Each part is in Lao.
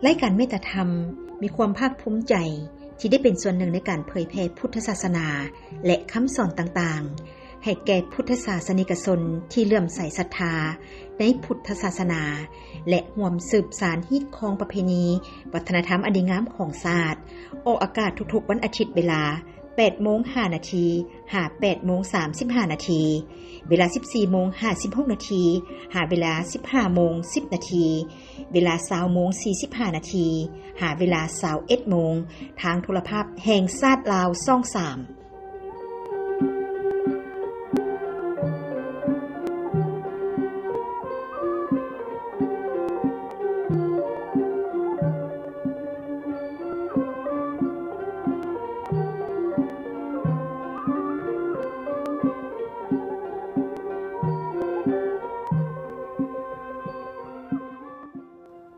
ລາຍການເມດຕາທຳມີຄວາມພາກພູມໃຈທີ່ໄດ້ເປັນສ່ວນໜຶ່ງໃນການເຜີຍແຜ່ພຸດທະສາສະໜາ ແລະ ຄຳສອນຕ່າງໆ ໃຫ້ແກ່ພຸດທະສາສະນິກະຊົນທີ່ເຫຼື້ອມໃສສັດທາໃນພຸດທະສາສະໜາ ແລະ ຮ່ວມສືບສານຮີດຄອງປະເພນີ ວັດທະນະທຳອັນດີງາມຂອງຊາດ. ອອກອາກາດທຸກໆວັນອາທິດເວລາ ແປດໂມງຫ້ານາທີ ຫາ ແປດໂມງສາມສິບຫ້ານາທີ, ເວລາ ສິບສີ່ໂມງຫ້າສິບຫົກນາທີ ຫາ ເວລາ ສິບຫ້າໂມງສິບນາທີ, ເວລາ ຊາວໂມງສີ່ສິບຫ້ານາທີ ຫາ ເວລາ ຊາວເອັດໂມງ ທາງໂທລະພາບແຫ່ງຊາດລາວ ຊ່ອງສາມ.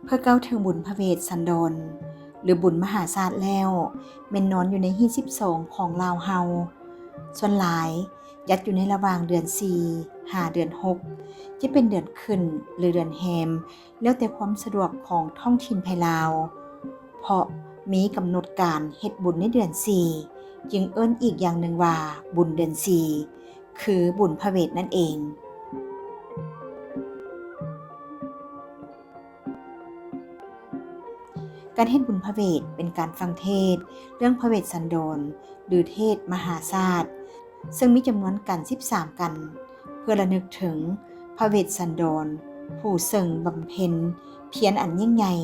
ເພື່ອກ່າວເຖິງບຸນພະເວດສັນດອນ ຫຼື ບຸນມະຫາຊາດແລ້ວ ແມ່ນນອນຢູ່ໃນຮີດສິບສອງຂອງລາວເຮົາ. ສ່ວນຫຼາຍຈັດຢູ່ໃນລະຫວ່າງເດືອນສີ່ຫາເດືອນຫົກ ຈະເປັນເດືອນຂຶ້ນ ຫຼື ເດືອນແຮມ ແລ້ວແຕ່ຄວາມສະດວກຂອງທ້ອງຖິ່ນໃຜລາວ. ເພາະມີກຳນົດການເຮັດບຸນໃນເດືອນສີ່ ຈຶ່ງເອີ້ນອີກຢ່າງໜຶ່ງວ່າບຸນເດືອນສີ່ ຄືບຸນພະເວດນັ້ນເອງ. ການເຮັດບຸນພະເວດເປັນການຟັງເທດເລື່ອງພະເວດສັນດອນ ຫຼື ເທດມະຫາຊາດ ເຊິ່ງມີຈຳນວນກັນສິບສາມກັນ ເພື່ອລະນຶກເຖິງພະເວດສັນດອນ ຜູ້ເຊິ່ງບຳເພັນພຽນອັນຍິ່ງໃຫຍ່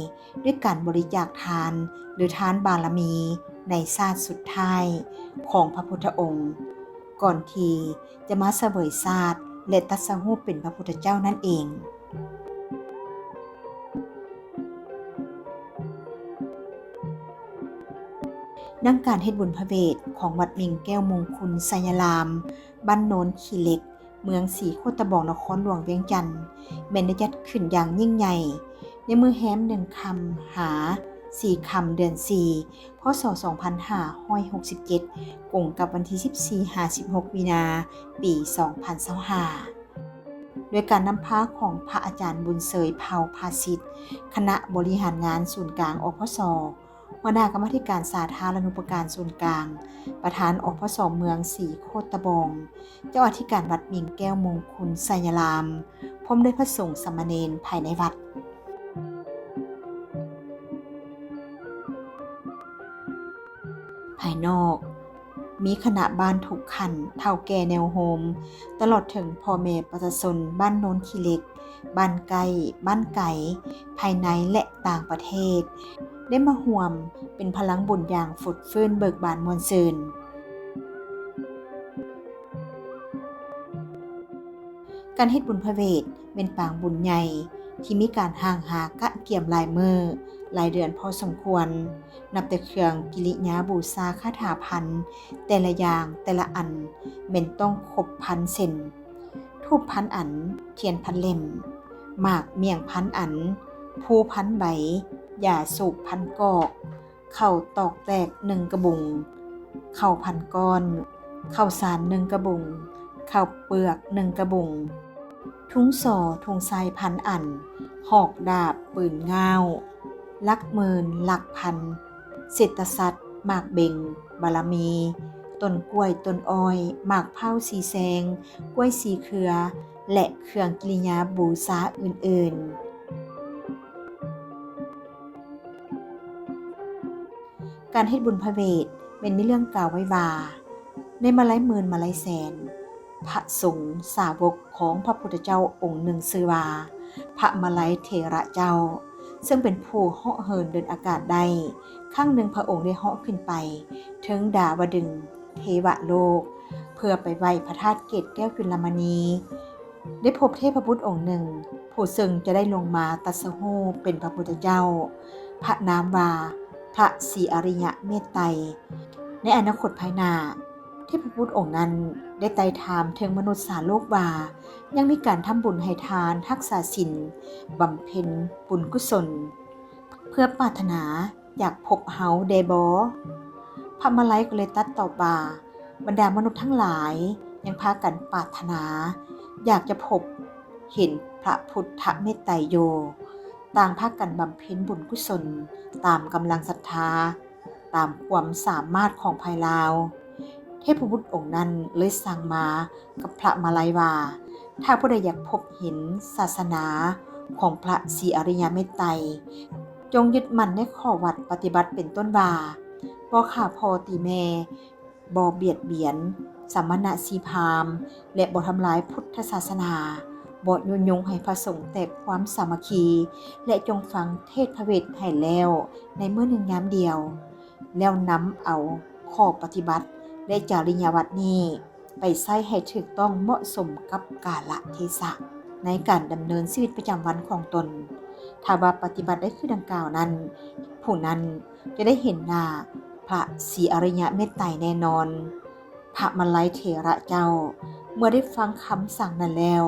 ດ້ວຍການບໍລິຈາກທານ ຫຼື ທານບາລະມີ ໃນຊາດສຸດທ້າຍຂອງພະພຸດທະອົງ ກ່ອນທີ່ຈະມາສະເຫວີຍຊາດ ແລະ ຕັດສະຮູ້ເປັນພະພຸດທະເຈົ້ານັ້ນເອງ. ດັ່ງການເຮັດບຸນພະເວດຂອງວັດມິງແກ້ວມຸງຄຸນໄຊຍາລາມ ບ້ານໂນນຂີ້ເຫຼັກ ເມືອງສີໂຄດຕະບອງ ນະຄອນຫຼວງວຽງຈັນ ແມ່ນໄດ້ຈັດຂຶ້ນຢ່າງຍິ່ງໃຫຍ່ ໃນມື້ແຮມໜຶ່ງຄ່ຳ ຫາ ສີ່ຄ່ຳ ເດືອນສີ່ ພ.ສ. ສອງພັນຫ້າຮ້ອຍຫົກສິບເຈັດ ກົງກັບວັນທີສິບສີ່ ຫາ ສິບຫົກ ມີນາ ປີສອງພັນຊາວຫ້າ ໂດຍການນຳພາຂອງພະອາຈານບຸນເຊີຍ ເຜົ່າພາສິດ ຄະນະບໍລິຫານງານສູນກາງ ອພສ, ຫົວໜ້າກຳມາທິການສາທາລະນຸປະການສູນກາງ, ປະທານ ອພສ ເມືອງສີໂຄດຕະບອງ, ເຈົ້າອະທິການວັດມິງແກ້ວມຸງຄຸນໄຊຍາລາມ, ພ້ອມດ້ວຍພະສົງສາມະເນນພາຍໃນວັດ. ພາຍນອກ, ມີຄະນະບ້ານທຸກຂັ້ນ, ເຖົ້າແກ່ແນວໂຮມ, ຕະຫຼອດເຖິງພໍ່ແມ່ປະຊາຊົນບ້ານໂນນຂີ້ເຫຼັກ, ບ້ານໃກ້, ບ້ານໄກ, ພາຍໃນ ແລະ ຕ່າງປະເທດ, ໄດ້ມາຮ່ວມເປັນພະລັງບຸນຢ່າງຟົດຟື້ນເບີກບານມ່ວນຊື່ນ. ການເຮັດບຸນພະເວດແມ່ນປາງບຸນໃຫຍ່ ທີ່ມີການຮ່າງຫາກະກຽມຫຼາຍມື້, ຫຼາຍເດືອນພໍສົມຄວນ, ນັບແຕ່ເຄື່ອງກິລິຍາບູຊາຄາຖາພັນແຕ່ລະຢ່າງແຕ່ລະອັນແມ່ນຕ້ອງຄົບພັນເສັ້ນ, ທູບພັນອັນ, ທຽນພັນເຫຼັ້ມ, ໝາກມ້ຽງພັນອັນ, ພູພັນໃບ, ຢາສູບພັນກອກ, ເຂົ້າຕອກແຕກໜຶ່ງກະບຸງ, ເຂົ້າພັນກ້ອນ, ເຂົ້າສານໜຶ່ງກະບຸງ, ເຂົ້າເປືອກໜຶ່ງກະບຸງ, ທຸງສໍທຸງໄຊພັນອັນ, ຫອກດາບປືນງ່າວ, ຫຼັກໝື່ນຫຼັກພັນ, ເສດຕະສັດ, ໝາກເບັງ, ບາລະມີ, ຕົ້ນກ້ວຍ, ຕົ້ນອ້ອຍ, ໝາກພ້າວສີ່ແຊງ, ກ້ວຍສີ່ເຄືອ ແລະ ເຄື່ອງກິລິຍາບູຊາອື່ນໆ. ການເຮັດບຸນພະເວດແມ່ນມີເລື່ອງກ່າວໄວ້ວ່າ ໃນມາໄລໝື່ນມາໄລແສນ ພະສົງສາວົກຂອງພະພຸດທະເຈົ້າອົງໜຶ່ງຊື່ວ່າ ພະມາໄລເຖລະເຈົ້າ ເຊິ່ງເປັນຜູ້ເຫາະເຫີນເດີນອາກາດໄດ້. ຄັ້ງໜຶ່ງພະອົງໄດ້ເຫາະຂຶ້ນໄປເທິງດາວະດຶງເທວະໂລກ ເພື່ອໄປໄຫວ້ພະທາດເກດແກ້ວຈຸລະມະນີ. ໄດ້ພົບເທບພະບຸດອົງໜຶ່ງ ຜູ້ເຊິ່ງຈະໄດ້ລົງມາຕັດສະຮູ້ເປັນພະພຸດທະເຈົ້າ, ພະນາມວ່າພະສີອະລິຍະເມດໄຕ. ໃນອະນາຄົດພາຍໜ້າ, ເທບພະບຸດອົງນັ້ນໄດ້ໄຕ່ຖາມເຖິງມະນຸດສາໂລກວ່າ ຍັງມີການທຳບຸນໃຫ້ທານ, ຮັກສາສິນ, ບຳເພັນບຸນກຸສົນ ເພື່ອປາດຖະໜາ ຢາກພົບເຮົາແດ່ບໍ? ພະມາໄລກໍເລີຍຕັດຕອບວ່າ ບັນດາມະນຸດທັງຫຼາຍຍັງພາກັນປາດຖະໜາ ຢາກຈະພົບເຫັນພະພຸດທະເມດໄຕຢູ່. ຕ່າງພາກັນບຳເພັນບຸນກຸສົນຕາມກຳລັງສັດທາ, ຕາມຄວາມສາມາດຂອງໃຜລາວ. ເທບພະບຸດອົງນັ້ນເລີຍສັ່ງມາກັບພະມະໄລວ່າ ຖ້າຜູ້ໃດຢາກພົບເຫັນສາສະໜາຂອງພະສີອະລິຍະເມດໄຕ ຈົ່ງຍຶດໝັ້ນໃນຂໍ້ວັດປະຕິບັດ ເປັນຕົ້ນວ່າ ບໍ່ຂ້າພໍ່ຕີແມ່, ບໍ່ບຽດບຽນສະມະນະຊີພາມ ແລະ ບໍ່ທຳລາຍພຸດທະສາສະໜາ, ບໍ່ຍຸຍົງໃຫ້ພະສົງແຕກຄວາມສາມັກຄີ ແລະ ຈົ່ງຟັງເທດພະເວດໃຫ້ແລ້ວໃນມື້ໜຶ່ງຍາມດຽວ, ແລ້ວນຳເອົາຂໍ້ປະຕິບັດ ແລະ ຈະລິຍະວັດນີ້ໄປໃຊ້ໃຫ້ຖືກຕ້ອງເໝາະສົມກັບກາລະເທສະໃນການດຳເນີນຊີວິດປະຈຳວັນຂອງຕົນ. ຖ້າວ່າປະຕິບັດໄດ້ຄືດັ່ງກ່າວນັ້ນ, ຜູ້ນັ້ນ ຈະໄດ້ເຫັນໜ້າພະສີອະລິຍະເມດໄຕແນ່ນອນ. ພະມະໄລເຖລະເຈົ້າ ເມື່ອໄດ້ຟັງຄຳສັ່ງນັ້ນແລ້ວ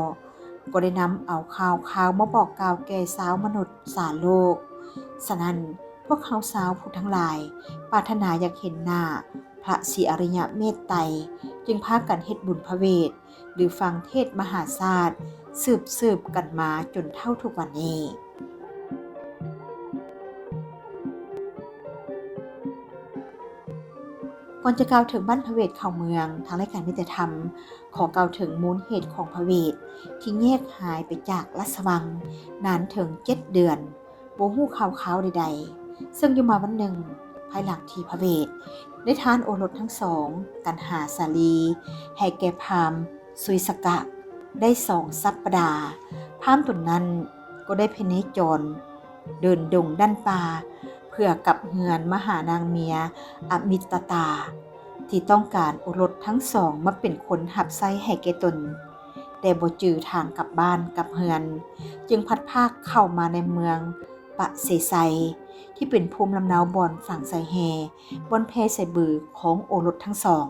ກໍໄດ້ນຳເອົາຂ່າວຄາວມາບອກກ່າວແກ່ຊາວມະນຸດສາໂລກ. ສະນັ້ນ, ພວກເຮົາຊາວພຸດທັງຫຼາຍ ປາດຖະໜາຢາກເຫັນໜ້າພະສີອະລິຍະເມດໄຕ, ຈຶ່ງພາກັນເຮັດບຸນພະເວດ ຫຼື ຟັງເທດມະຫາຊາດ ສືບໆກັນມາຈົນເທົ່າທຸກວັນນີ້. ກ່ອນຈະກ່າວເຖິງບ້ານພະເວດເຂົ້າເມືອງ, ທາງລາຍການມີແຕ່ທຳ ຂໍກ່າວເຖິງມູນເຫດຂອງພະເວດ ທີ່ແຍກຫາຍໄປຈາກລາຊະວັງນານເຖິງເຈັດເດືອນ. ບໍ່ຮູ້ຂ່າວຄາວໃດໆ, ເຊິ່ງຢູ່ມາວັນໜຶ່ງ, ພາຍຫຼັງທີ່ພະເວດໄດ້ທານໂອລົດທັງສອງກັນຫາສາລີໃຫ້ແກ່ພາມສຸຍສະກະໄດ້ສອງສັບປະດາ, ພາມຕົນນັ້ນກໍໄດ້ພະເນຈອນເດີນດົງດັນປ່າ ເພື່ອກັບເຮືອນມາຫານາງເມຍອະມິດຕະຕາ ທີ່ຕ້ອງການໂອລົດທັງສອງມາເປັນຄົນຮັບໃຊ້ໃຫ້ແກ່ຕົນ. ແຕ່ບໍ່ຈື່ທາງກັບບ້ານກັບເຮືອນ, ຈຶ່ງພັດພາກເຂົ້າມາໃນເມືອງປະເຊໄຊ ທີ່ເປັນພູມລຳເນົາບ່ອນຝັງສາຍແຮ່, ບ່ອນແຜ່ສາຍບືຂອງໂອລົດທັງສອງ.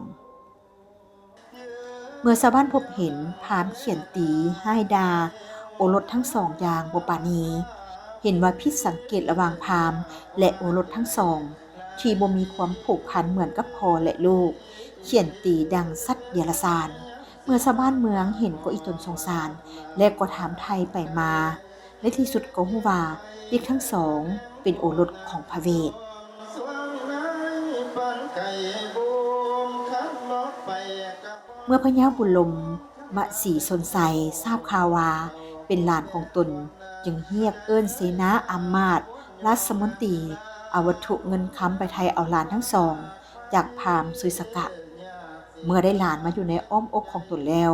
ເມື່ອຊາວບ້ານພົບເຫັນ, ພາມຂຽນຕີຮ້າຍດ່າໂອລົດທັງສອງຢ່າງບໍ່ປານີ, ເຫັນວ່າຜິດສັງເກດລະຫວ່າງພາມ ແລະ ໂອລົດທັງສອງ ທີ່ບໍ່ມີຄວາມຜູກພັນເໝືອນກັບພໍ່ ແລະ ລູກ, ຂຽນຕີດັ່ງສັດເດຍລະສານ. ເມື່ອຊາວບ້ານເມືອງເຫັນກໍອີຕົນສົງສານ ແລະ ກໍຖາມໄຖ່ໄປມາ. ໃນທີ່ສຸດກໍຮູ້ວ່າເດັກທັງສອງເປັນໂອລົດຂອງພະເວດ. ເມື່ອພະຍາບຸນລົມມະສີຊົນໄຊຊາບຂ່າວວ່າເປັນຫຼານຂອງຕົນ, ຈຶ່ງຮຽກເອີ້ນເສນາອຳມາດ ລາຊະມົນຕີ ເອົາວັດຖຸເງິນຄຳໄປໄຖ່ເອົາຫຼານທັງສອງຈາກພາມສຸຍສະກະ. ເມື່ອໄດ້ຫຼານມາຢູ່ໃນອ້ອມອົກຂອງຕົນແລ້ວ,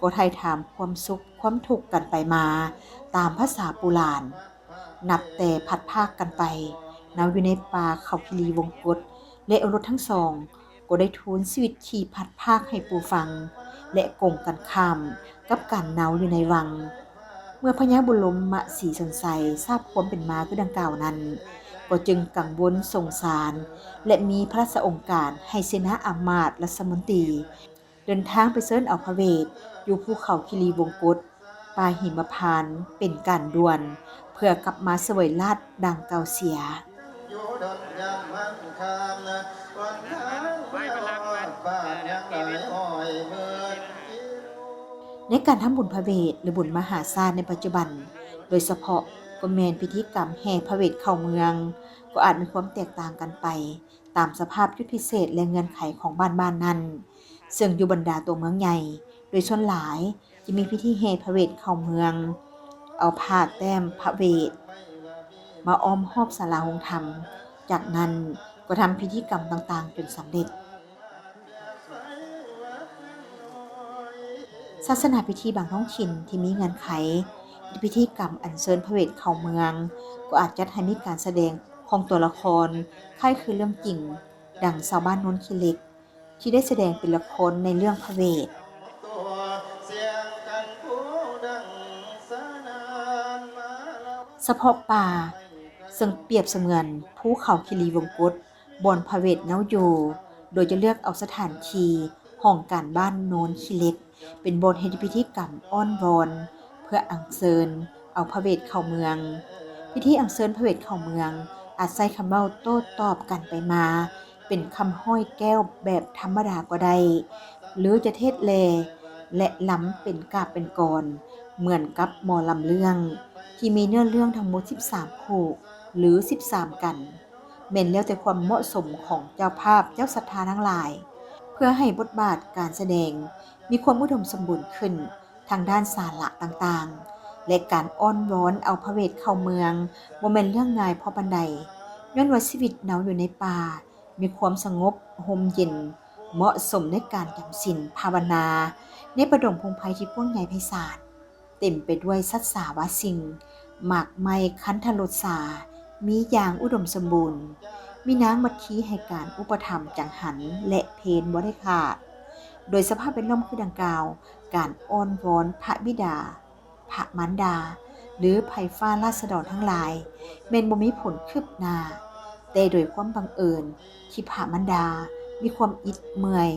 ກໍໄຖ່ຖາມຄວາມສຸກຄວາມທຸກກັນໄປມາຕາມພາສາປູ່ຫຼານ. ນັບແຕ່ພັດພາກກັນໄປເນົາຢູ່ໃນປ່າເຂົາຄີລີວົງກົດ ແລະ ໂອລົດທັງສອງກໍໄດ້ທູນຊີວິດທີ່ພັດພາກໃຫ້ປູ່ຟັງ ແລະ ກົງກັນຂ້າມກັບການເນົາຢູ່ໃນວັງ. ເມື່ອພະຍາບຸນລົມມະສີຊົນໄຊຊາບຄວາມເປັນມາຄືດັ່ງກ່າວນັ້ນ, ກໍຈຶ່ງກັງວົນສົງສານ ແລະ ມີພະລາຊະອົງການໃຫ້ເສນາອາມາດ ລາຊະມົນຕີ ເດີນທາງໄປເຊີນເອົາພະເວດຢູ່ພູເຂົາຄີລີວົງກົດ, ປ່າຫິມະພານ ເປັນການດ່ວນ ເພື່ອກັບມາສະເຫວີຍລາດດັ່ງເກົ່າເສຍ. ໃນການທຳບຸນພະເວດ ຫຼື ບຸນມະຫາຊາດໃນປັດຈຸບັນ, ໂດຍສະເພາະກໍແມ່ນພິທີກຳແຫ່ພະເວດເຂົ້າເມືອງ, ກໍອາດມີຄວາມແຕກຕ່າງກັນໄປ ຕາມສະພາບຈຸດພິເສດ ແລະ ເງື່ອນໄຂຂອງບ້ານໆນັ້ນ, ເຊິ່ງຢູ່ບັນດາຕົວເມືອງໃຫຍ່ ໂດຍສ່ວນຫຼາຍຈະມີພິທີແຫ່ພະເວດເຂົ້າເມືອງ, ເອົາຜ້າແຕ້ມພະເວດມາອ້ອມຮອບສາລາໂຮງທຳ, ຈາກນັ້ນກໍທຳພິທີກຳຕ່າງໆຈົນສຳເລັດ. ສາສະໜາພິທີບາງທ້ອງຖິ່ນທີ່ມີເງື່ອນໄຂ ພິທີກຳອັນເຊີນພະເວດເຂົ້າເມືອງ ກໍອາດຈັດໃຫ້ມີການສະແດງຂອງຕົວລະຄອນຄ້າຍຄືເລື່ອງຈິງ, ດັ່ງຊາວບ້ານໂນນຂີ້ເຫຼັກ ທີ່ໄດ້ສະແດງເປັນລະຄອນໃນເລື່ອງພະເວດ. ສະເພາະປ່າ ເຊິ່ງປຽບສະເໝືອນພູເຂົາຄີລີວົງກົດ ບ່ອນພະເວດເນົາຢູ່, ໂດຍຈະເລືອກເອົາສະຖານທີ່ຫ້ອງການບ້ານໂນນຂີ້ເຫຼັກ ເປັນບ່ອນເຮັດພິທີກຳອ້ອນວອນ ເພື່ອອັນເຊີນເອົາພະເວດເຂົ້າເມືອງ. ພິທີອັນເຊີນພະເວດເຂົ້າເມືອງ ອາດໃຊ້ຄຳເວົ້າໂຕ້ຕອບກັນໄປມາ ເປັນຄຳຮ້ອຍແກ້ວແບບທຳມະດາກໍໄດ້ ຫຼື ຈະເທດແລ່ ແລະ ລຳເປັນກາບເປັນກອນ ເໝືອນກັບໝໍລຳເລື່ອງ ທີ່ມີເນື້ອເລື່ອງທັງໝົດສິບສາມຄູ່ ຫຼື ສິບສາມກັນ, ແມ່ນແລ້ວແຕ່ຄວາມເໝາະສົມຂອງເຈົ້າພາບເຈົ້າສັດທາທັງຫຼາຍ, ເພື່ອໃຫ້ບົດບາດການສະແດງມີຄວາມອຸດົມສົມບູນຂຶ້ນທາງດ້ານສາລະຕ່າງໆ ແລະ ການອ້ອນວອນເອົາພະເວດເຂົ້າເມືອງບໍ່ແມ່ນເລື່ອງງ່າຍພໍປານໃດ, ຍ້ອນວ່າຊີວິດເຮົາຢູ່ໃນປ່າ ມີຄວາມສະຫງົບຮົ່ມເຢັນ, ເໝາະສົມໃນການຈຳສິນພາວະນາ ໃນປ່າດົງພົງໄພທີ່ກວ້າງໃຫຍ່ໄພສານ, ເຕັມໄປດ້ວຍສັດສາວາສິ່ງ, ໝາກໄມ້ຄັນທະລົດສາ, ມີຢ່າງອຸດົມສົມບູນ, ມີນາງມັດທີໃຫ້ການອຸປະຖຳຈັງຫັນ ແລະ ເພນບໍ່ໄດ້ຂາດ, ໂດຍສະພາບແວດລ້ອມຄືດັ່ງກ່າວ, ການອ້ອນວອນພະບິດາ, ພະມານດາ ຫຼື ໄພຟ້າລາຊະດອນທັງຫຼາຍ ແມ່ນບໍ່ມີຜົນຄືບໜ້າ, ແຕ່ໂດຍຄວາມບັງເອີນທີ່ພະມານດາມີຄວາມອິດເມື່ອຍ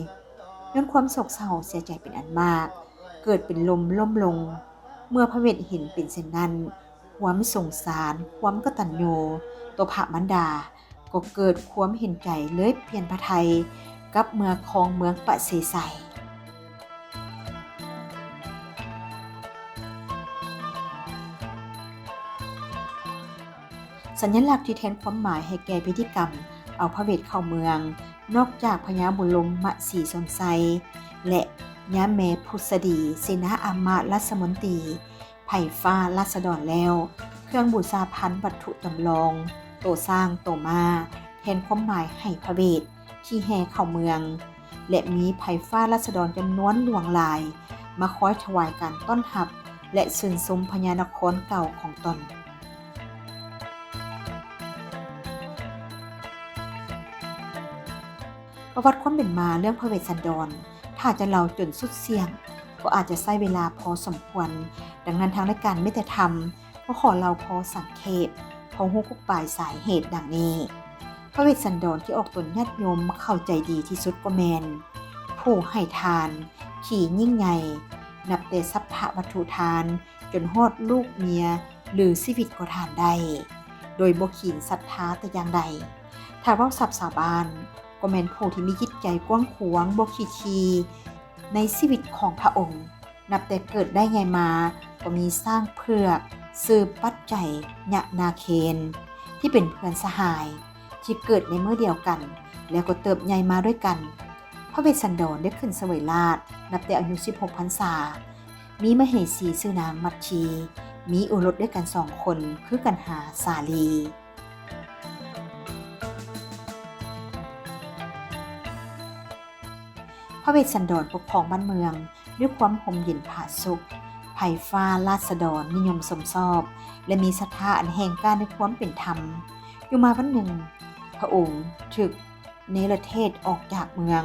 ຍ້ອນຄວາມໂສກເສົ້າເສຍໃຈເປັນອັນມາກ, ເກີດເປັນລົມລົ້ມລົງ. ເມື່ອພະເວດເຫັນເປັນເຊັ່ນນັ້ນ, ຄວາມສົງສານ, ຄວາມກະຕັນຍູຕໍ່ພະມານດາ ກໍເກີດຄວາມເຫັນໃຈເລີຍປ່ຽນພະໄທກັບເມືອຄອງເມືອງປະເຊໄຊ. ສັນຍະລັກທີ່ແທນຄວາມໝາຍໃຫ້ແກ່ພິທີກຳເອົາພະເວດເຂົ້າເມືອງ, ນອກຈາກພະຍາບຸນລົມມະສີຊົນໄຊ ແລະ ຍາແມ່ພຸດສະດີ ເສນາອາມາດລັດຖະມົນຕີ ໄພຟ້າລາຊະດອນແລ້ວ, ເຄື່ອງບູຊາພັນວັດຖຸຈຳລອງ, ໂຕຊ້າງ, ໂຕມ້າ, ແທນຄວາມໝາຍໃຫ້ພະເວດທີ່ແຫ່ເຂົ້າເມືອງ ແລະ ມີໄພຟ້າລາຊະດອນຈຳນວນຫຼວງຫຼາຍ ມາຄອຍຖວາຍການຕ້ອນຮັບ ແລະ ຊື່ນຊົມພະຍານະຄອນເກົ່າຂອງຕົນ. ປະຫວັດຄວາມເປັນມາເລື່ອງພະເວດສັນດອນ ຖ້າຈະເລົ່າຈົນສຸດສ່ຽງ ກໍອາດຈະໃຊ້ເວລາພໍສົມຄວນ, ດັ່ງນັ້ນທາງລາຍການມີແຕ່ທຳ ກໍຂໍເລົ່າພໍສັງເຂບ, ພໍຮູ້ກົກປາຍສາເຫດດັ່ງນີ້. ພະເວດສັນດອນທີ່ອອກຕົນຍາດໂຍມເຂົ້າໃຈດີທີ່ສຸດກໍແມ່ນ ຜູ້ໃຫ້ທານທີ່ຍິ່ງໃຫຍ່, ນັບແຕ່ສັບພະວັດຖຸທານ ຈົນຮອດລູກເມຍ ຫຼື ຊີວິດກໍທານໄດ້ ໂດຍບໍ່ຂີນສັດທາແຕ່ຢ່າງໃດ. ຖ້າເວົ້າສັບຊາວບ້ານ ກໍແມ່ນຜູ້ທີ່ມີຈິດໃຈກວ້າງຂວາງ, ບໍ່ຂີ້ຖີ່ໃນຊີວິດຂອງພະອົງ. ນັບແຕ່ເກີດໄດ້ໃຫຍ່ມາ ກໍມີຊ້າງເຜືອກ ຊື່ປັດໄຈຍະນາເຄນ ທີ່ເປັນເພື່ອນສະຫາຍ ທີ່ເກີດໃນມື້ດຽວກັນ ແລ້ວກໍເຕີບໃຫຍ່ມາດ້ວຍກັນ. ພະເວດສັນດອນໄດ້ຂຶ້ນສະເຫວີຍລາດນັບແຕ່ອາຍຸສິບຫົກພັນສາ, ມີມະເຫສີຊື່ນາງມັດທີ, ມີໂອລົດດ້ວຍກັນສອງຄົນ ຄືກັນຫາສາລີ. ພະເວດສັນດອນປົກຄອງບ້ານເມືອງດ້ວຍຄວາມຮົ່ມເຢັນຜາສຸກ, ໄພຟ້າລາຊະດອນນິຍົມຊົມຊອບ ແລະ ມີສັດທາອັນແຮງກ້າໃນຄວາມເປັນທຳ. ຢູ່ມາວັນໜຶ່ງ, ພະອົງຖືກ ເນລະເທດອອກຈາກເມືອງ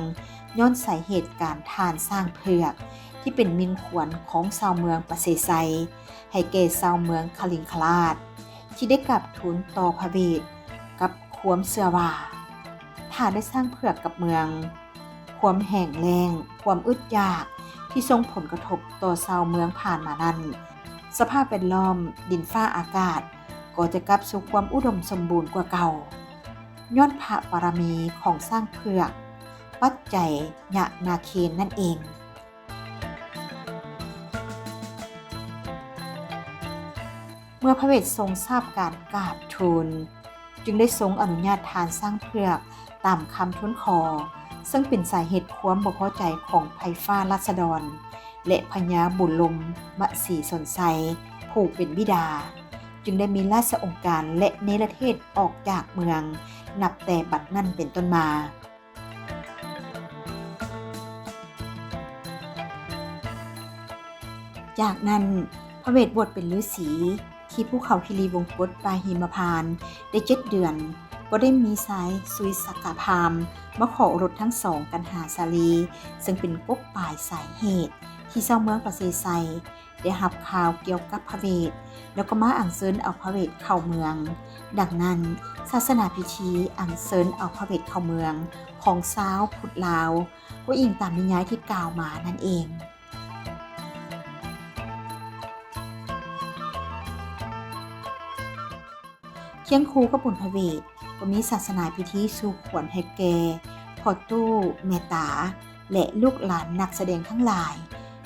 ຍ້ອນສາເຫດການທ່ານຊ້າງເຜືອກ ທີ່ເປັນມິ່ງຂວັນຂອງຊາວເມືອງປະເຊໄຊ ໃຫ້ແກ່ຊາວເມືອງຄະລິງຄະລາດ ທີ່ໄດ້ກາບທູນຕໍ່ພະເວດກັບຄວາມເຊື່ອວ່າ ຖ້າໄດ້ຊ້າງເຜືອກກັບເມືອງ, ຄວາມແຫ້ງແລ້ງ, ຄວາມອຶດຢາກທີ່ສົ່ງຜົນກະທົບຕໍ່ຊາວເມືອງຜ່ານມານັ້ນ, ສະພາບແວດລ້ອມ, ດິນຟ້າອາກາດ ກໍຈະກັບສູ່ຄວາມອຸດົມສົມບູນກວ່າເກົ່າ. ຍ້ອນພະບາລະມີຂອງຊ້າງເຜືອກ ປັດໄຈຍະນາເຄນນັ້ນເອງ. ເມື່ອພະເວດຊົງຊາບການກາບທູນ ຈຶ່ງໄດ້ຊົງອະນຸຍາດທ່ານຊ້າງເຜືອກຕາມຄຳທູນຂໍ, ເຊິ່ງເປັນສາເຫດຄວາມບໍ່ພໍໃຈຂອງໄພຟ້າລາຊະດອນ ແລະ ພະຍາບຸນລົມມະສີຊົນໄຊ ຜູ້ເປັນບິດາ, ຈຶ່ງໄດ້ມີລາຊະອົງການ ແລະ ເນລະເທດອອກຈາກເມືອງ ນັບແຕ່ບັດນັ້ນເປັນຕົ້ນມາ. ຈາກນັ້ນ ພະເວດບວດເປັນລືສີທີ່ພູເຂົາຄີລີວົງກົດ ປ່າຫິມະພານ ໄດ້ເຈັດເດືອນ, ກໍໄດ້ມີຊາຍຊຸຍສັກກະພາມມາຂໍໂອລົດທັງສອງກັນຫາສາລີ, ເຊິ່ງເປັນກົກປາຍສາເຫດທີ່ຊາວເມືອງປະເຊໄຊ ໄດ້ຮັບຂ່າວກ່ຽວກັບພະເວດ ແລ້ວກໍມາອັນເຊີນເອົາພະເວດເຂົ້າເມືອງ. ດັ່ງນັ້ນ, ສາສະໜາພິທີອັນເຊີນເອົາພະເວດເຂົ້າເມືອງຂອງຊາວພຸດລາວ ກໍອີງຕາມນິຍາຍທີ່ກ່າວມານັ້ນເອງ. ຄຽງຄູ່ກັບບຸນພະເວດ ກໍມີສາສະໜາພິທີສູ່ຂວັນໃຫ້ແກ່ພໍ່ຕູ້, ແມ່ຕາ ແລະ ລູກຫຼານນັກສະແດງທັງຫຼາຍ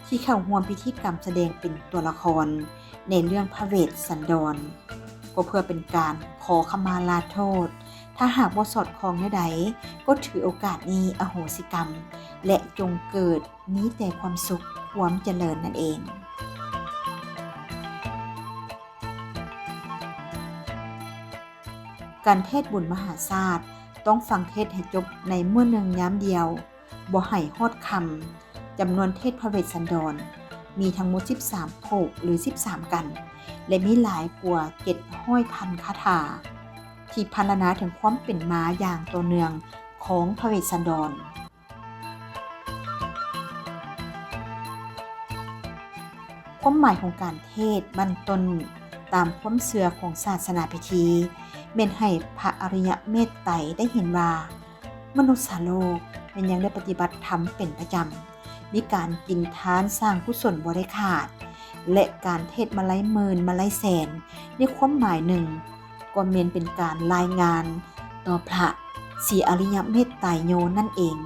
ທີ່ເຂົ້າຮ່ວມພິທີກຳສະແດງເປັນຕົວລະຄອນ ໃນເລື່ອງພະເວດສັນດອນ ກໍເພື່ອເປັນການຂໍຂະມາລາໂທດ. ຖ້າຫາກບໍ່ສອດຄ່ອງແນວໃດ ກໍຖືໂອກາດນີ້ອະໂຫສິກຳ ແລະ ຈົ່ງເກີດມີແຕ່ຄວາມສຸກ, ຄວາມຈະເລີນນັ້ນເອງ. ການເທດບຸນມະຫາຊາດ ຕ້ອງຟັງເທດໃຫ້ຈົບໃນມື້ໜຶ່ງຍາມດຽວ, ບໍ່ໃຫ້ຮອດຄ່ຳ. ຈຳນວນເທດພະເວດສັນດອນ ມີທັງໝົດສິບສາມໂພກ ຫຼື ສິບສາມກັນ ແລະ ມີຫຼາຍກວ່າເຈັດຮ້ອຍພັນຄາຖາ ທີ່ພັນລະນາເຖິງຄວາມເປັນມາຢ່າງຕໍ່ເນື່ອງຂອງພະເວດສັນດອນ. ຄວາມໝາຍຂອງການເທດບັ້ນຕົ້ນຕາມຄວາມເຊື່ອຂອງສາສະໜາພິທີ ແມ່ນໃຫ້ພະອະລິຍະເມດໄຕໄດ້ເຫັນວ່າ ມະນຸດສະໂລກແມ່ນຍັງໄດ້ປະຕິບັດທຳເປັນປະຈຳ, ມີການກິນທານສ້າງກຸສົນບໍ່ໄດ້ຂາດ ແລະ ການເທດມາໄລໝື່ນມາໄລແສນ ໃນຄວາມໝາຍໜຶ່ງ ກໍແມ່ນເປັນການລາຍງານຕໍ່ພະສີອະລິຍະເມດໄຕໂຍນັ້ນເອງ.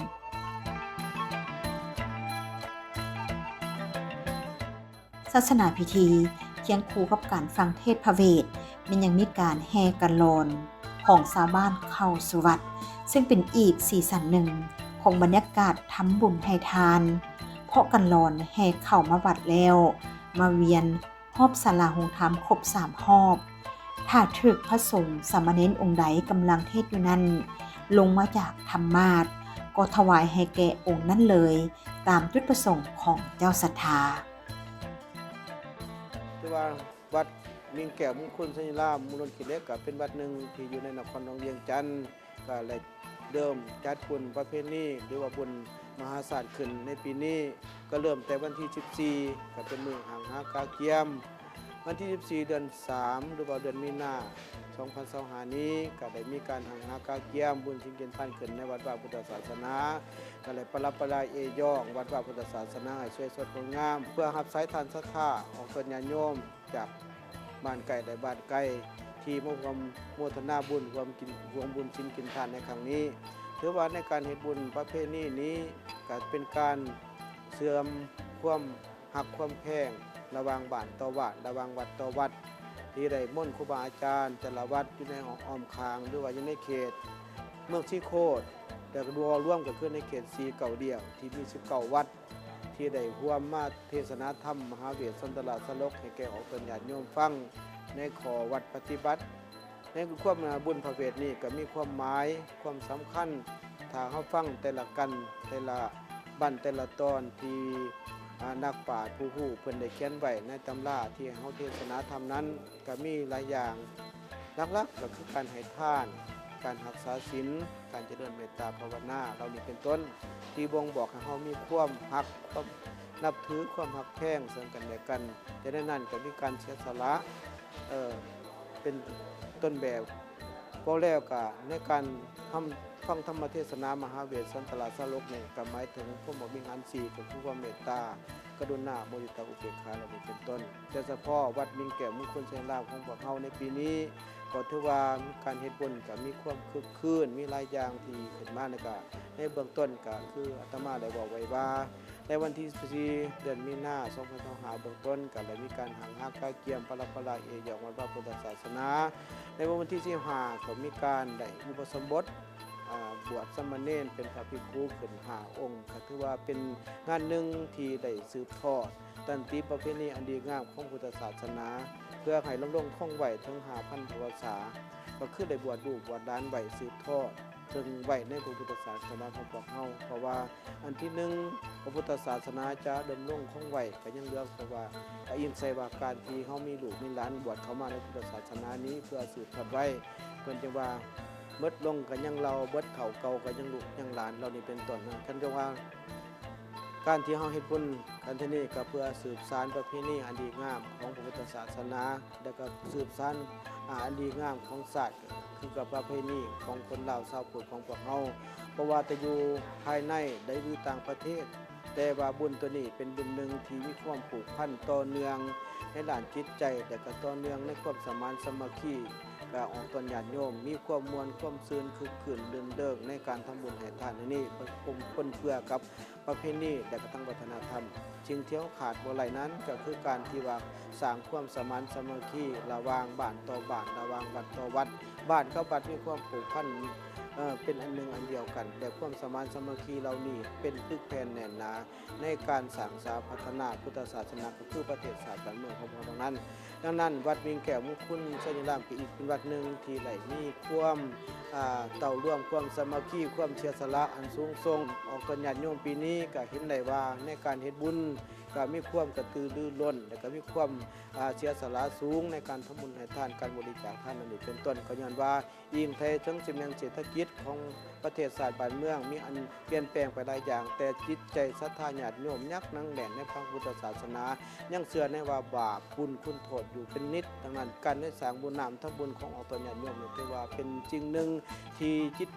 ສາສະໜາພິທີ ຄຽງຄູ່ກັບການຟັງເທດພະເວດ ແມ່ນຍັງມີການແຫ່ກັນລອນຂອງຊາວບ້ານເຂົ້າສູ່ວັດ, ເຊິ່ງເປັນອີກສີສັນໜຶ່ງຂອງບັນຍາກາດທຳບຸນໃຫ້ທານ, ເພາະກັນລອນແຫ່ເຂົ້າມາວັດແລ້ວ ມາວຽນຮອບສາລາໂຮງທຳຄົບສາມຮອບ. ຖ້າຖືກພະສົງສາມະເນນອົງໃດກຳລັງເທດຢູ່ນັ້ນ ລົງມາຈາກທຳມາດ ກໍຖວາຍໃຫ້ແກ່ອົງນັ້ນເລີຍ ຕາມຈຸດປະສົງຂອງເຈົ້າສັດທາ. ຖືວ່າວັດມິງແກ້ວມຸງຄຸນໄຊຍາລາມ ເມືອງດອນຂີ້ເຫຼັກ ກໍເປັນວັດໜຶ່ງທີ່ຢູ່ໃນນະຄອນຫຼວງວຽງຈັນ ກໍໄດ້ເລີ່ມຈັດບຸນປະເພນີ ຫຼືວ່າບຸນມະຫາຊາດຂຶ້ນໃນປີນີ້ ກໍເລີ່ມແຕ່ວັນທີສິບສີ່ ກໍເປັນມື້ຫ້າງຫາກະກຽມ, ວັນທີສິບສີ່ ເດືອນສາມ ຫຼືວ່າເດືອນມີນາ ສອງພັນຊາວຫ້ານີ້ ກໍໄດ້ມີການຫ້າງຫາກະກຽມບຸນສິນກິນທານຂຶ້ນໃນວັດວາພຸດທະສາສະໜາ ກໍໄດ້ປະດັບປະດາເອຢອງວັດວາພຸດທະສາສະໜາໃຫ້ສວຍສົດງົດງາມ ເພື່ອຮັບສາຍທານສັດທາອອກຕົນຍາດໂຍມຈາກບ້ານໃກ້ ແລະ ບ້ານໄກ ທີ່ມາຮ່ວມໂມທະນາບຸນ ຮ່ວມກິນ ຮ່ວມບຸນສິນກິນທານໃນຄັ້ງນີ້. ຖືວ່າໃນການເຮັດບຸນປະເພນີນີ້ ກໍເປັນການເຊື່ອມຄວາມ ຮັກຄວາມແພງລະຫວ່າງບ້ານຕໍ່ບ້ານ, ລະຫວ່າງວັດຕໍ່ວັດ ທີ່ໄດ້ມົນຄູບາອາຈານແຕ່ລະວັດຢູ່ໃນອ້ອມຂ້າງ ຫຼືວ່າຢູ່ໃນເຂດເມືອງສີໂຄດ ແຕ່ລວມກໍຄືໃນເຂດສີເກົ້າດຽວ ທີ່ມີສິບເກົ້າວັດ ທີ່ໄດ້ຮ່ວມມາເທດສະໜາທຳມະຫາເວດສັນຕະລາຊາລົກ ໃຫ້ແກ່ອອກຕົນຍາດໂຍມຟັງໃນຂໍ້ວັດປະຕິບັດ. ໃນຄວາມບຸນພະເວດນີ້ກໍມີຄວາມໝາຍ ຄວາມສຳຄັນ ຖ້າເຮົາຟັງແຕ່ລະກັນ ແຕ່ລະບັ້ນ ແຕ່ລະຕອນທີ່ ອາ ນັກປາດຜູ້ຮູ້ເພິ່ນໄດ້ຂຽນໄວ້ໃນຕຳລາທີ່ເຮົາເທດສະໜາທຳນັ້ນ ກໍມີຫຼາຍຢ່າງ. ຫຼັກໆກໍຄືການໃຫ້ທານ, ການຮັກສາສິນ, ການຈະເລີນເມດຕາພາວະນາ ເຫຼົ່ານີ້ເປັນຕົ້ນ ທີ່ບົ່ງບອກໃຫ້ເຮົາມີຄວາມຮັກ, ຄວາມນັບຖື, ຄວາມຮັກແພງເຊິ່ງກັນແລະກັນ. ແຕ່ໃນນັ້ນກໍມີການເສຍສະຫຼະ ເອີ ເປັນຕົ້ນແບບ. ເວົ້າແລ້ວກະໃນການທຳ ຟັງທຳມະເທດສະໜາມະຫາເວດສັນຕະລາຊາລົກນີ້ ກະໝາຍເຖິງພົມວິຫານສີ່ ກໍຄືຄວາມເມດຕາ, ກະລຸນາ, ມຸທິຕາ, ອຸເບກຂາ ເຫຼົ່ານີ້ເປັນຕົ້ນ. ແຕ່ສະເພາະວັດມິງແກ້ວມຸງຄຸນໄຊຍາລາມຂອງພວກເຮົາໃນປີນີ້ ກໍຖືວ່າການເຮັດບຸນກະມີຄວາມຄຶກຄື້ນ, ມີຫຼາຍຢ່າງທີ່ຂຶ້ນມາ. ແລ້ວກະໃນເບື້ອງຕົ້ນກະຄືອາດຕະມາໄດ້ເວົ້າໄວ້ວ່າ ໃນວັນທີສິບສີ່ ເດືອນມີນາ ສອງພັນຊາວຫ້າ ເບື້ອງຕົ້ນກໍໄດ້ມີການຫ້າງຫາກະກຽມປະດັບປະດາເອຢອງວັດວາພຸດທະສາສະໜາ. ໃນວັນທີສິບຫ້າ ກໍມີການໄດ້ອຸປະສົມບົດ ອາ ບວດສາມະເນນເປັນພະພິກຂຸຂຶ້ນຫ້າອົງ ກໍຖືວ່າເປັນງານໜຶ່ງທີ່ໄດ້ສືບທອດຕັນຕິປະເພນີອັນດີງາມຂອງພຸດທະສາສະໜາ ເພື່ອໃຫ້ດຳລົງຄົງໄວ້ເຖິງຫ້າພັນພັນສາ ກໍຄືໄດ້ບວດລູກບວດຫຼານໄວ້ສືບທອດ ເຊິ່ງໄວ້ໃນພະພຸດທະສາສະໜາຂອງພວກເຮົາ. ເພາະວ່າອັນທີໜຶ່ງ ພະພຸດທະສາສະໜາຈະດຳລົງຄົງໄວ້ ກໍຍັງເຫຼືອ ເພາະວ່າກໍອີງໃສ່ວ່າການທີ່ເຮົາມີລູກມີຫຼານບວດເຂົ້າມາໃນພຸດທະສາສະໜານີ້ ເພື່ອສືບທອດໄວ້. ເພິ່ນຈຶ່ງວ່າ ໝົດລົງກໍຍັງເຫຼົ່າ, ເບິດເຖົ້າເກົ່າກໍຍັງລູກຍັງຫຼານ ເຫຼົ່ານີ້ເປັນຕົ້ນ. ຄັນຈັ່ງວ່າ ການທີ່ເຮົາເຮັດບຸນກັນເທື່ອນີ້ ກໍເພື່ອສືບສານປະເພນີອັນດີງາມຂອງພະພຸດທະສາສະໜາ ແລ້ວກໍສືບສານ ອາ ອັນດີງາມຂອງຊາດ ຄືກັບປະເພນີຂອງຄົນລາວຊາວພຸດຂອງພວກເຮົາ. ບໍ່ວ່າຈະຢູ່ພາຍໃນໃດ ຫຼື ຕ່າງປະເທດ, ແຕ່ວ່າບຸນຕົວນີ້ເປັນບຸນໜຶ່ງທີ່ມີຄວາມຜູກພັນຕໍ່ເນື່ອງໃນດ້ານຈິດໃຈ ແລະ ກໍຕໍ່ເນື່ອງໃນຄວາມສະໝານສາມັກຄີ ກະອອກຕົນຍາດໂຍມມີຄວາມມ່ວນຄວາມຊື່ນຄຶກຄື້ນລື່ນເລີງໃນການທຳບຸນໃຫ້ທານໃນນີ້ ເພື່ອປົນເປື້ອກັບປະເພນີ ແລະກະທັງວັດທະນະທຳ. ສິ່ງທີ່ເຮົາຂາດບໍ່ໄດ້ນັ້ນ ກະຄືການທີ່ວ່າສ້າງຄວາມສະໝານສາມັກຄີລະຫວ່າງບ້ານຕໍ່ບ້ານ, ລະຫວ່າງວັດຕໍ່ວັດ. ບ້ານກັບວັດມີຄວາມຜູກພັນ ເອີ ເປັນອັນໜຶ່ງອັນດຽວກັນ ແລະ ຄວາມສະໝານສາມັກຄີເຫຼົ່ານີ້ເປັນປຶກແຜ່ນແໜ້ນໜາ ໃນການສ້າງສາພັດທະນາພຸດທະສາສະໜາ ກໍຄືປະເທດຊາດບ້ານເມືອງຂອງພວກເຮົານັ້ນ. ດັ່ງນັ້ນ ວັດວິງແກ້ວມຸງຄຸນໄຊຍາລາມ ກໍອີກເປັນວັດໜຶ່ງທີ່ໄດ້ມີຄວາມ ອ່າ ເຕົ້າລວມຄວາມສາມັກຄີ ຄວາມເສຍສະຫຼະອັນສູງສົ່ງ. ອອກຕົນຍາດໂຍມປີນີ້ກໍເຫັນໄດ້ວ່າ ໃນການເຮັດບຸນກໍມີຄວາມກະຕືລືລົ້ນ ແລະ ກໍມີຄວາມ ອ່າ ເສຍສະຫຼະສູງໃນການທຳບຸນໃຫ້ທານ, ການບໍລິຈາກທານ ອັນນີ້ເປັນຕົ້ນ. ກໍຍ້ອນວ່າ ອີງໄທເຖິງຊິແມ່ນເສດຖະກິດຂອງປະເທດຊາດບ້ານເມືອງມີອັນປ່ຽນແປງໄປຫຼາຍຢ່າງ, ແຕ່ຈິດໃຈສັດທາຍາດໂຍມຍັງໜັກແໜ້ນໃນພະພຸດທະສາສະໜາ, ຍັງເຊື່ອໃນວ່າບາບບຸນຄຸນໂທດຢູ່ເປັນນິດ. ດັ່ງນັ້ນ ການໄດ້ສ້າງບຸນນ້ຳທຳບຸນຂອງອອກຕົນຍາດໂຍມນີ້ ຖືວ່າເປັນສິ່ງໜຶ່ງທີ່ຈິດ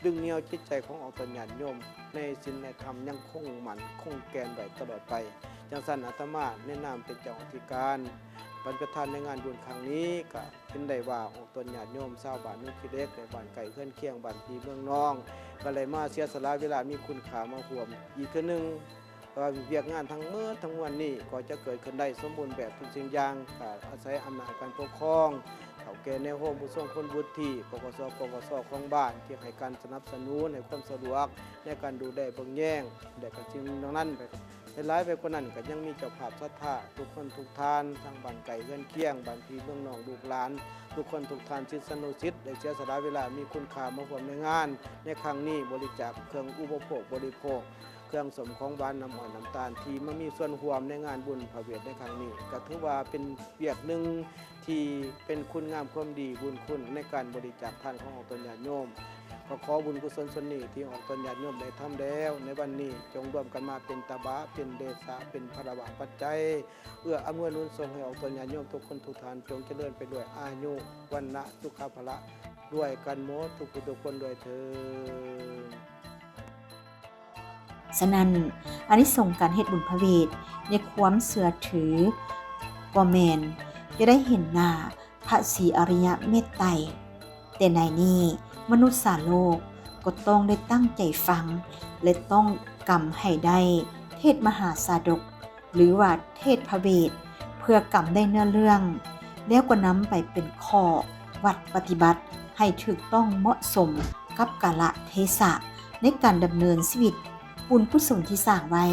ດຶງໜຽວຈິດໃຈຂອງອອກຕົນຍາດໂຍມໃນສິນໃນທຳ ຍັງຄົງໝັ້ນຄົງແກ່ນໄວ້ຕະຫຼອດໄປ. ຈັ່ງຊັ້ນ ອາດຕະມາໃນນາມເປັນເຈົ້າອະທິການ ປັນປະທານໃນງານບຸນຄັ້ງນີ້ ກະເຫັນໄດ້ວ່າອອກຕົນຍາດໂຍມຊາວບ້ານໜູຂີ້ເຫຼັກ ແລະ ບ້ານໃກ້ເຮືອນຄຽງ ບ້ານພີ່ເມືອງນ້ອງ ກໍໄດ້ມາເສຍສະຫຼະເວລາມີຄຸນຄ່າມາຮ່ວມອີກເທື່ອໜຶ່ງ. ແຕ່ວ່າວຽກງານທັງໝົດທັງມວນນີ້ກໍຈະເກີດຂຶ້ນໄດ້ສົມບູນແບບທຸກສິ່ງຢ່າງ ກໍອາໄສອຳນາດການປົກຄອງ, ເຖົ້າແກ່ແນວໂຮມ, ຜູ້ຊົງຄຸນວຸດທິ, ປກສ, ປກສ ຂອງບ້ານ ທີ່ໃຫ້ການສະໜັບສະໜູນ, ໃຫ້ຄວາມສະດວກໃນການດູແລເບິ່ງແຍງ ແລະ ກໍສິ່ງເຫຼົ່ານັ້ນ ແລະ ຫຼາຍໄປກວ່ານັ້ນ ກໍຍັງມີເຈົ້າພາບສັດທາທຸກຄົນທຸກທ່ານ ທັງບ້ານໃກ້ເຮືອນຄຽງ, ບ້ານພີ່ເມືອງນ້ອງ, ລູກຫຼານທຸກຄົນທຸກທ່ານ, ສິດສານຸສິດ ໄດ້ເສຍສະຫຼະເວລາມີຄຸນຄ່າມາຮ່ວມໃນງານໃນຄັ້ງນີ້, ບໍລິຈາກເຄື່ອງອຸປະໂພກບໍລິໂພກ, ເຄື່ອງສົ້ມຂອງຫວານ, ນ້ຳອ້ອຍ, ນ້ຳຕານ ທີ່ມາມີສ່ວນຮ່ວມໃນງານບຸນພະເວດໃນຄັ້ງນີ້ ກໍຖືວ່າເປັນວຽກໜຶ່ງ ທີ່ເປັນຄຸນງາມຄວາມດີບຸນຄຸນໃນການບໍລິຈາກທານຂອງອອກຕົນຍາດໂຍມ. ກໍຂໍບຸນກຸສົນສ່ວນນີ້ທີ່ອອກຕົນຍາດໂຍມໄດ້ທຳແລ້ວໃນວັນນີ້ ຈົ່ງລວມກັນມາເປັນຕະບະ, ເປັນເດຊະ, ເປັນພະລະວະປັດໄຈ ເອື້ອອຳນວຍໜູນສົ່ງໃຫ້ອອກຕົນຍາດໂຍມທຸກຄົນທຸກທ່ານ ຈົ່ງຈະເລີນໄປດ້ວຍອາຍຸ ວັນນະ ສຸຂະ ພະລະ ດ້ວຍກັນໝົດທຸກຜູ້ທຸກຄົນດ້ວຍເທີ້ນ. ສະນັ້ນ ອານິສົງການເຮັດບຸນພະເວດໃນຄວາມເຊື່ອຖືກໍແມ່ນຈະໄດ້ເຫັນໜ້າພະສີອະລິຍະເມດໄຕ. ແຕ່ໃນນີ້ ມະນຸດສາໂລກກໍຕ້ອງໄດ້ຕັ້ງໃຈຟັງ ແລະ ຕ້ອງກຳໃຫ້ໄດ້ເທດມະຫາຊາດົກ ຫຼືວ່າເທດພະເວດ ເພື່ອກຳໄດ້ເນື້ອເລື່ອງ ແລ້ວກໍນຳໄປເປັນຂໍ້ວັດປະຕິບັດໃຫ້ຖືກຕ້ອງເໝາະສົມກັບກາລະເທສະໃນການດຳເນີນຊີວິດ. ບຸນກຸສົນທີ່ສ້າງໄວ້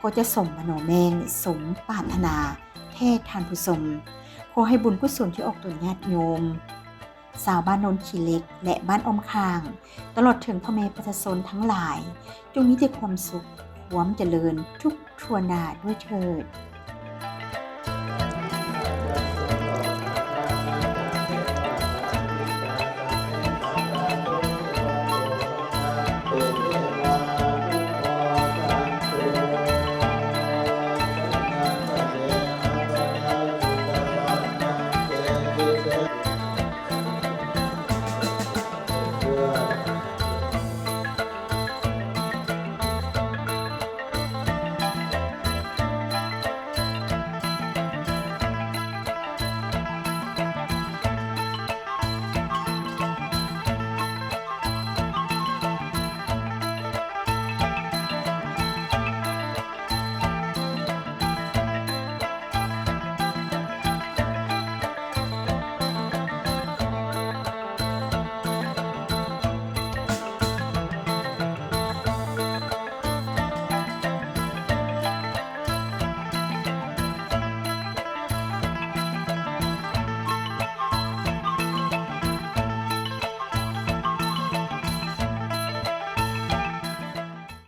ກໍຈະສົມມະໂນແມງ ສົມປາດຖະໜາແທ້ທ່ານຜູ້ຊົມ. ຂໍໃຫ້ບຸນກຸສົນທີ່ອອກຕົນຍາດໂຍມ ຊາວບ້ານໂນນຂີ້ເຫຼັກ ແລະ ບ້ານອ້ອມຂ້າງ ຕະຫຼອດເຖິງພໍ່ແມ່ປະຊາຊົນທັງຫຼາຍ ຈົ່ງມີແຕ່ຄວາມສຸກ, ຄວາມຈະເລີນທຸກທົ່ວໜ້າດ້ວຍເທີ້ນ.